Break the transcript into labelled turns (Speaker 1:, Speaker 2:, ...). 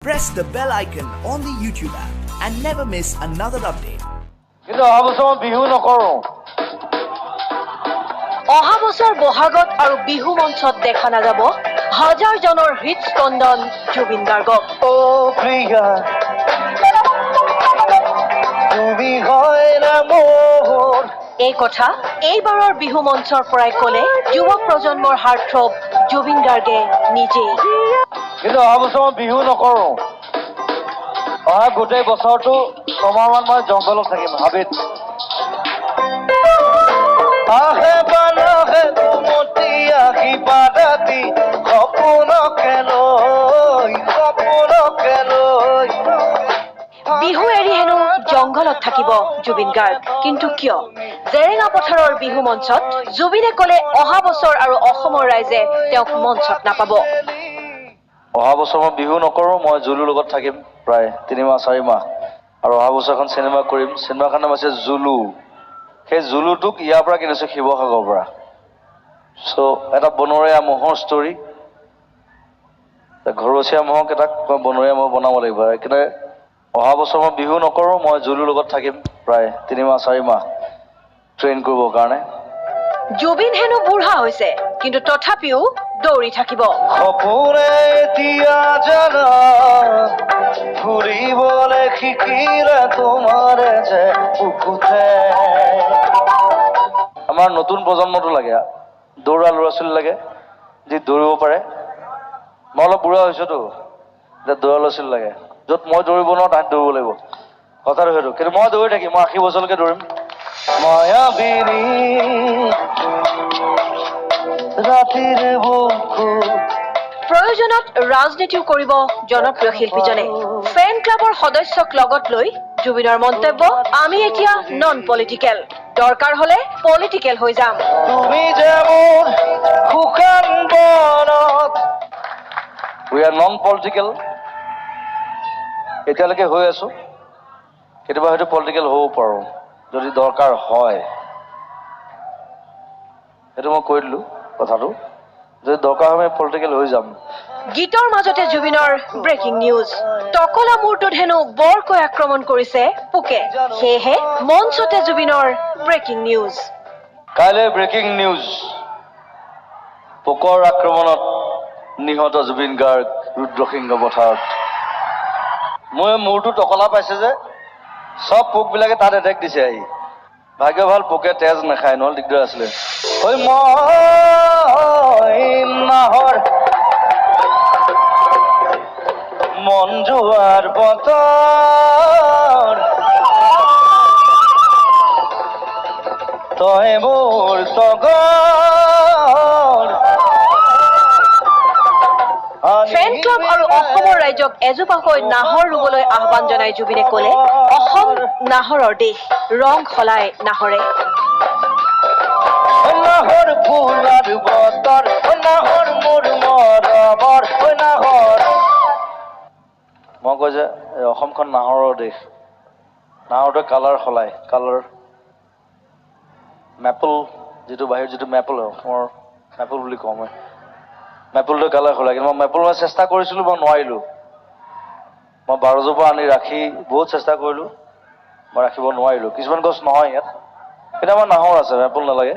Speaker 1: Press the bell icon on the YouTube app and never miss another update.
Speaker 2: কিন্তু অহা বছৰ মই বিহু নকৰোঁ।
Speaker 3: অহা বছৰ বহাগত আৰু বিহু মঞ্চত দেখা নাযাব হাজাৰজনৰ হৃদস্পন্দন জুবিন গাৰ্গক।
Speaker 2: অ প্ৰিয়া, তুমি হয় না মোৰ।
Speaker 3: এই কথা এইবাৰৰ বিহু মঞ্চৰ পৰাই ক'লে যুৱ প্ৰজন্মৰ হাৰ্টথ্ৰব জুবিন গাৰ্গে নিজেই।
Speaker 2: কিন্তু অহা বছৰ মই বিহু নকৰোঁ। অহা গোটেই বছৰটো 6 মাহমান মই জংঘলত থাকিম, হাবিত। আহে বানহে কুমতি আহিবা ৰাতি সপোনকে লৈ, সপোনকে লৈ।
Speaker 3: বিহু এৰি হেনো জংঘলত থাকিব জুবিন গাৰ্গ। কিন্তু কিয়? জেৰেঙা পথাৰৰ বিহু মঞ্চত জুবিনে ক'লে অহা বছৰ আৰু অসমৰ ৰাইজে তেওঁক মঞ্চত নাপাব।
Speaker 2: অহা বছৰ মই বিহু নকৰোঁ। মই জুলুৰ লগত থাকিম প্ৰায় 3 মাহ 4 মাহ আৰু অহা বছৰ এখন চিনেমা কৰিম। চিনেমাখনৰ নাম হৈছে জুলু। সেই জুলুটোক ইয়াৰ পৰা কিনিছোঁ, শিৱসাগৰৰ পৰা। চ' এটা বনৰীয়া ম'হৰ ষ্টৰী। ঘৰচীয়া ম'হক এটাক মই বনৰীয়া ম'হ বনাব লাগিব। সেইকাৰণে অহা বছৰ মই বিহু নকৰোঁ। মই জুলুৰ লগত থাকিম প্ৰায় 3 মাহ 4 মাহ ট্ৰেইন কৰিবৰ কাৰণে।
Speaker 3: জুবিন হেনো বুঢ়া হৈছে, কিন্তু তথাপিও দৌৰি থাকিব।
Speaker 2: সপোনে এতিয়া জানা ফুৰিবলে শিকিলে তোমাৰে যে বুকুতে। আমাৰ নতুন প্ৰজন্মটো লাগে, দৌৰা ল'ৰা ছোৱালী লাগে, যি দৌৰিব পাৰে। মই অলপ বুঢ়া হৈছোতো এতিয়া। দৌৰা ল'ৰা ছোৱালী লাগে। য'ত মই দৌৰিব নোৱাৰো, তাত দৌৰিব লাগিব। কথাটো সেইটো। কিন্তু মই দৌৰি থাকিম। মই 80 বছৰলৈকে দৌৰিম। মায়াবিনী ৰাতিৰ বুকুত।
Speaker 3: প্ৰয়োজনত ৰাজনীতিও কৰিব জনপ্ৰিয় শিল্পীজনে। ফেন ক্লাবৰ সদস্যক লগত লৈ জুবিনৰ মন্তব্য, আমি এতিয়া নন পলিটিকেল, দৰকাৰ হলে পলিটিকেল হৈ যাম।
Speaker 2: তুমি যে মোৰ শুকান বনত। We are non political এতিয়ালৈকে হৈ আছো। কেতিয়াবা হয়তো পলিটিকেল হ'ব পাৰোঁ, যদি দৰকাৰ হয়। সেইটো মই কৈ দিলোঁ কথাটো। যদি দৰকাৰ হয়, মই পলিটিকেল হৈ যাম।
Speaker 3: গীতৰ মাজতে জুবিনৰ ব্ৰেকিং নিউজ। টকলা মূৰটোত হেনো বৰকৈ আক্ৰমণ কৰিছে পোকে। সেয়েহে মঞ্চতে জুবিনৰ ব্ৰেকিং নিউজ।
Speaker 2: কাইলৈ ব্ৰেকিং নিউজ, পোকৰ আক্ৰমণত নিহত জুবিন গাৰ্গ ৰুদ্ৰসিংহ পথাৰত। মোৰ মূৰটো টকলা পাইছে যে, চব পোকবিলাকে তাত এটেক দিছে আহি। ভাগ্য ভাল, পোকে তেজ নাখায়, নহ'লে দিগদাৰ আছিলে। ঐ মই নাহৰ মন যোৱাৰ বতৰ, তই মোৰ তগৰ।
Speaker 3: ফেন ক্লাব আৰু অসমৰ ৰাইজক এজোপাকৈ নাহৰ ৰুবলৈ আহ্বান জনাই জুবিনে ক'লে, অসম নাহৰৰ দেশ, ৰং সলাই নাহৰে।
Speaker 2: নাহৰ ফুলাৰ বতৰ, নাহৰ মোৰ মৰমৰ নাহৰ। মই কয় যে এই অসমখন নাহৰৰ দেশ। নাহৰটোৱে কালাৰ সলায়, কালাৰ। মেপল যিটো, বাহিৰত যিটো মেপল, অসমৰ মেপল বুলি কওঁ মই। মেপলটোৱে কালাৰ সলায়। কিন্তু মই মেপল মই চেষ্টা কৰিছিলোঁ, মই নোৱাৰিলোঁ। মই 12 জোপা আনি ৰাখি বহুত চেষ্টা কৰিলোঁ, মই ৰাখিব নোৱাৰিলোঁ। কিছুমান গছ নহয় ইয়াত। কিন্তু আমাৰ নাহৰ আছে, মেপল নালাগে।